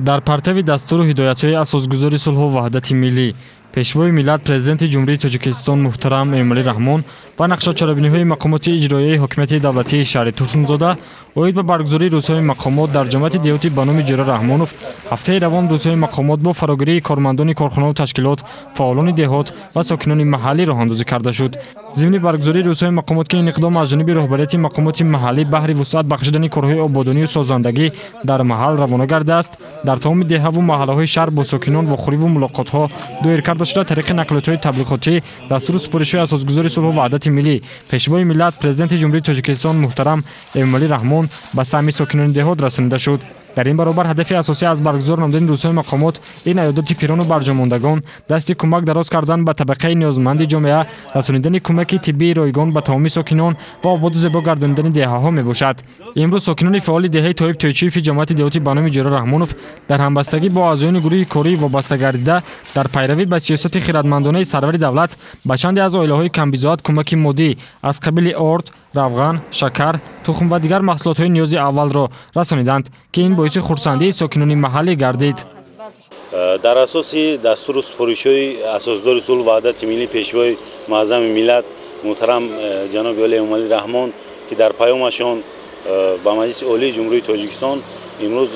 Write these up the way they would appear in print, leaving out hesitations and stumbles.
Дар партави дастуру ҳидоятҳои асосгузори сулҳу ваҳдати миллӣ, пешвои миллат, президенти Ҷумҳурии Тоҷикистон муҳтарам Эмомалӣ Раҳмон ва нақшачорабиниҳои мақомоти иҷроияи ҳокимияти давлатии шаҳри Турсунзода оид ба баргузории рӯзҳои мақомот дар ҷамоати деҳоти ба номи Ҷӯра Раҳмонов, ҳафтаи равон рӯзҳои мақомот бо фарогирии кормандони корхонаву ташкилот, фаъолони деҳот ва сокинони маҳаллӣ роҳандозӣ карда шуд. Зимни баргузории рӯзҳои мақомот, ки ин иқдом аз ҷониби роҳбарияти мақомоти маҳаллӣ баҳри вусъат бахшидани корҳои ободонию созандагӣ дар маҳал равона гардааст, дар тамоми деҳаву маҳаллаҳои шаҳр бо сокинон вохӯриву мулоқотҳо доир карда шуда, тариқи нақлиётҳои таблиғотӣ дастуру супоришҳои асосгузори сулҳу ваҳдати миллӣ, пешвои миллат, президенти Ҷумҳурии Тоҷикистон муҳтарам Эмомалӣ Раҳмон ба саҳми сокинони деҳот расонида шуд. Дар ин баробар ҳадафи асосӣ аз баргузор намудани рӯзҳои мақомот ин аёдати пирону барҷомондагон, дасти кӯмак дароз кардан ба табақаи ниёзманди ҷомеа, расонидани кӯмаки тиббии ройгон ба тамоми сокинон ва ободу зебо гардонидани деҳаҳо мебошад. Имрӯз сокинони фаъоли деҳаи Тоиб Тойчиеви ҷамоати деҳоти ба номи Ҷӯра Раҳмонов дар ҳамбастагӣ бо аъзоёни гурӯҳи кории вобаста гардида дар пайравӣ ба сиёсати хиратмандонаи сарвари давлат ба чанде аз оилаҳои камбизоат кӯмаки моддӣ аз қабили орд, равған, шакар, тухм ва дигар маҳсулотҳои ниёзи аввалро расониданд, ки ин боиси хурсандии сокинони маҳаллӣ гардид. Дар асоси дастуру супоришҳои асосгузори сулҳу ваҳдати миллӣ, пешвои муаззами миллат муҳтарам ҷаноби олӣ Эмомалӣ Раҳмон, ки дар паёмашон ба Маҷлиси Олии Ҷумҳурии Тоҷикистон, имрӯз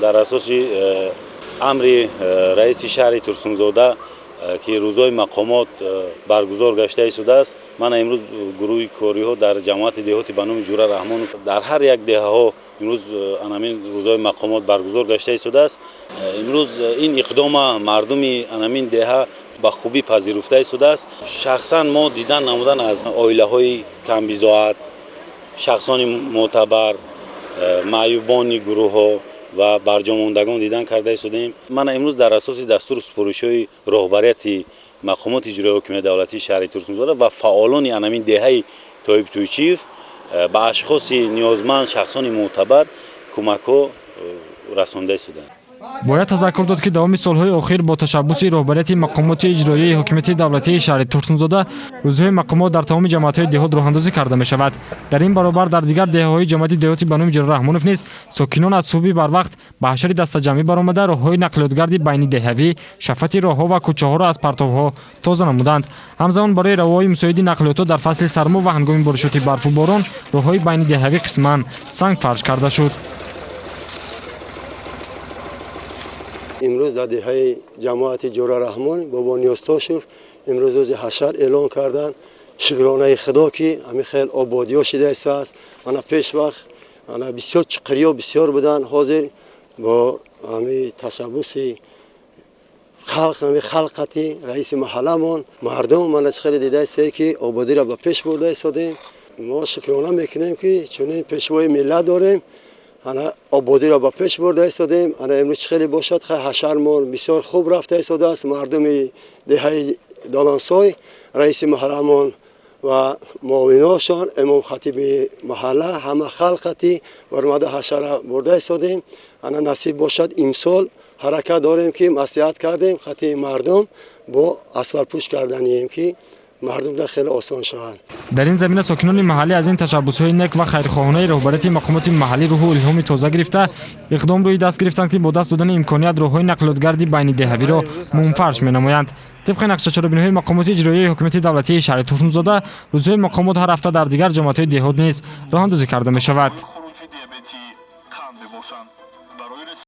дар асоси амри раиси шаҳри Турсунзода, ки рӯзҳои мақомот баргузор гашта истодааст, мана имрӯз гурӯҳи кориҳо дар ҷамоати деҳоти ба номи Ҷӯра Раҳмонов дар ҳар як деҳаҳо имрӯз анамин рӯзҳои мақомот баргузор гашта истодааст. Имрӯз ин иқдома мардуми анамин деҳа ба хубӣ пазируфта истодааст. Шахсан мо дидан намудан аз оилаҳои камбизоат, шахсони мӯътабар, маъюбони гурӯҳҳо ва барҷомондагон дидан карда истодаем. Мана имрӯз дар асоси дастуру супоришҳои роҳбарияти мақомоти иҷроии ҳокимияти давлатии шаҳри Турсунзода ва фаъолони анамин деҳаи Тоиб Тӯйчиев ба ашхоси ниёзманд, шахсони мӯътабар кӯмакҳо расонда истодаанд. Бояд тазаккур дод, ки давоми солҳои охир бо ташаббуси роҳбарияти мақомоти иҷроияи ҳокимияти давлатии шаҳри Турсунзода рӯзҳои мақомот дар тамоми ҷамоатҳои деҳот роҳандозӣ карда мешавад. Дар ин баробар дар дигар деҳаҳои ҷамоати деҳоти ба номи Ҷӯра Раҳмонов низ сокинон аз субҳи барвақт ба ҳашари дастаҷамъӣ баромада, роҳҳои нақлиётгарди байнидеҳавӣ, шафати роҳҳо ва кӯчаҳоро аз партовҳо тоза намуданд. Ҳамзамон барои равоҳои мусоиди нақлиётҳо дар фасли сармо ва ҳангоми боришоти барфу борон роҳҳои байнидеҳавӣ қисман сангфарш карда шуд. Имрӯз дар деҳаи ҷамоати Ҷӯра Раҳмон бобо Ниёзтошев имрӯз рӯзи ҳашар эълон карданд. Шукронаи Худо, ки ҳамин хел ободиҳо шида истааст. Ана пеш вақт ана бисёр чиқириҳо бисёр буданд. Ҳозир бо ҳамин ташаббуси халқ, ҳамин халқати раиси маҳалламон, мардум мана чӣ хеле дида истае, ки ободиро ба пеш бурда истодем. Мо шукрона мекунем, ки чунин пешвои миллат дорем. Ана ободиро ба пеш бурда истодем. Ана имрӯз чӣ хеле бошад, хай ҳашармон бисёр хуб рафта истодааст. Мардуми деҳаи Долонсой, раиси маҳалламон ва муовиношон, имомхатиби маҳалла, ҳама халқати баромада ҳашара бурда истодем. Ана насиб бошад, имсол ҳаракат дорем, ки маслиҳат кардем хати мардум бо асфалтпӯш карданием, ки мардум дар хеле осон шаванд. Дар ин замина сокинони маҳаллӣ аз ин ташаббусҳои нек ва хайрхоҳонаи роҳбарияти мақомоти маҳаллӣ рӯҳу илҳоми тоза гирифта, иқдом рӯи даст гирифтанд, ки бо даст додани имконият роҳҳои нақлиётгарди байнидеҳавиро мумфарш менамоянд. Тибқи нақшачорабиниҳои мақомоти иҷроияи ҳокимияти давлатии шаҳри Турсунзода, рӯзҳои мақомот ҳар ҳафта дар дигар ҷамоатҳои деҳот низ роҳандозӣ карда мешавад.